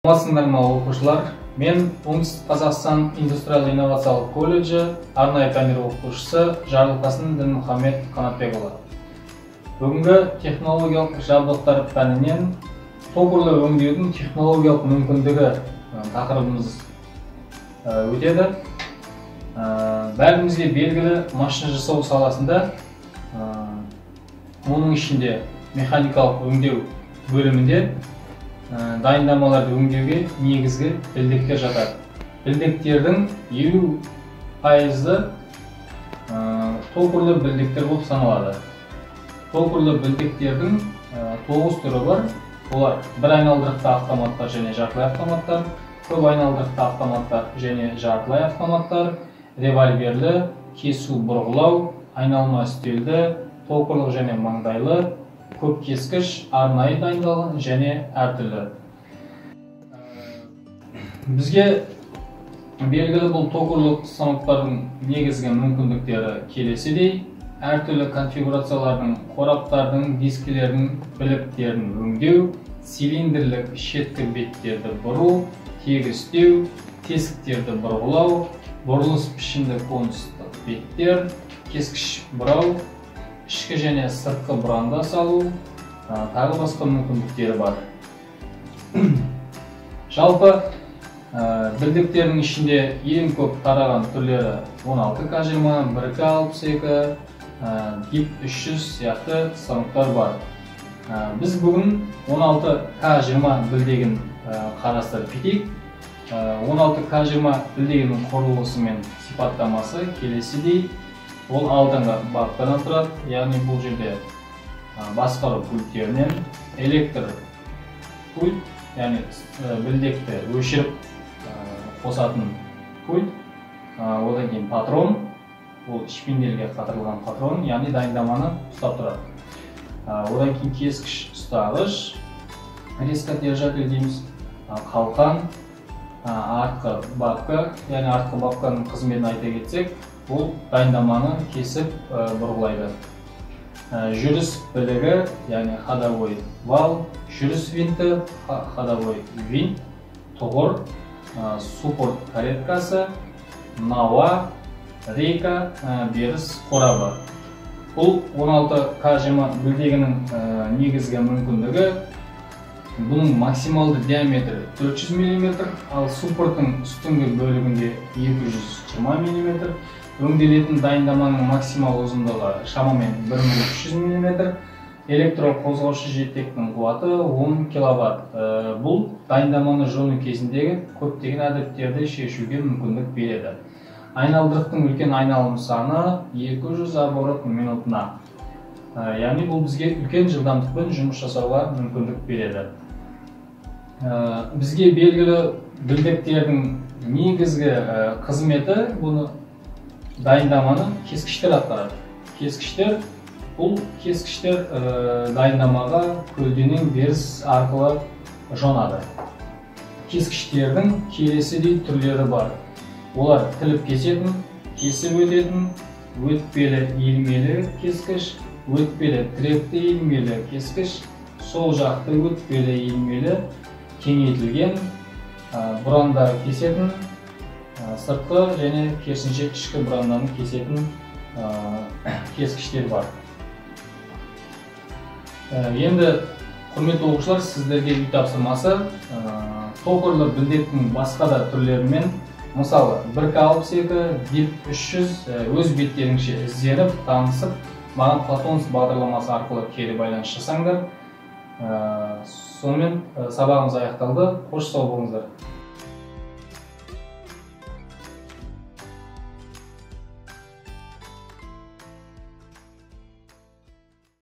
Саламатсыңдар ма, оқушылар? Мен Оңтүстік Қазақстан индустриялды инновациялық колледжі арнайы пәндер оқытушысы Жарылқасын Дінмұхаммед Қанатбекұлы. Бүгінгі технологиялық жабдықтар пәнінен токарлы өңдеудің технологиялық мүмкіндігі тақырыбымыз өтеді. Бәрімізге белгілі, машина жасау саласында, оның ішінде механикалық өңдеу бөлімінде дайындамаларды өңдеуге негізгі білдектер жатады. Білдектердің 50%-ы токарлы білдектер болып саналады. Токарлы білдектердің 9 түрі бар. Олар бір айналдырықты автоматтар және жартылай автоматтар, көп айналдырықты автоматтар және жартылай автоматтар, револьверлі, кесу бұрғылау, айналма үстелді, токарлық және маңдайлы, көп кескіш, арнайы дайындалған және әртүрлі. Бізге белгілі, бұл токарлық станоктардың негізгі мүмкіндіктері келесідей: әртүрлі конфигурациялардың, қораптардың, дискілердің біліктерін өңдеу, цилиндрлік шеткі беттерді бұру, тегістеу, тесіктерді бұрғылау, бұрылыс пішінді конустық беттер, кескіш бұрау, ішкі және сыртқы бұранда салу, тағы басқа мүмкіндіктері бар. Жалпы білдектердің ішінде ең көп тараған түрлері 16 К20, 1 К62, ДИП 300 сияқты станоктар бар. Біз бүгін 16 К20 білдегін қарастырып кетейік. 16 К20 білдегінің құрылысы мен сипаттамасы келесідей: ол алдыңғы бабкадан тұрады, яғни бұл жерде басқару пульттерінен, электр пульт, яғни білдекті өшіріп қосатын пульт, одан кейін патрон, ол шпинделге қатырылған патрон, яғни дайындаманы ұстап тұрады. Одан кейін кескіш ұстағыш, резкодержатель дейміз, қалқан, артқы бабка, яғни артқы бабканың қызметін айта кетсек, бұл дайындаманы кесіп бұрғылайды. Жүріс білігі, яғни ходовой вал, жүріс винті, ходовой винт, тұғыр, суппорт кареткасы, науа, рейка, беріс қорабы. Бұл 16 К20 білдегінің негізгі мүмкіндігі: бұның максималды диаметрі 400 мм, ал суппорттың үстіңгі бөлігінде 220 мм. Өңделетін дайындаманың максимал ұзындығы шамамен 1300 мм. Электроқозғаушы жетектің қуаты 10 киловатт. Бұл дайындаманы жону кезіндегі көптеген әдептерді шешуге мүмкіндік береді. Айналдырықтың үлкен айналым саны 200 оборот минутына. Яғни бұл бізге үлкен жылдамдықпен жұмыс жасауға мүмкіндік береді. Бізге белгілі, білдектердің негізгі қызметі, бұны дайындаманы кескіштер атқарады. Кескіштер, бұл кескіштер дайындамаға көлденең беріс арқылы жонады. Кескіштердің келесідей түрлері бар. Олар тіліп кесетін, кесіп өтетін, өтпелі иілмелі кескіш, өтпелі тіректі иілмелі кескіш, сол жақты өтпелі иілмелі, кеңейтілген, бұранда кесетін, сыртқы және керісінше ішкі бұранданы кесетін кескіштер бар. Енді, құрметті оқушылар, сіздерге үй тапсырмасы: токарлы білдектің басқа да түрлерімен, мысалы, 1К62, ДИП 300, өз беттеріңше ізденіп, танысып, маған Платонус бағдарламасы арқылы кері байланыс жасаңдар. Сонымен сабағымыз аяқталды. Қош, сау болыңыздар.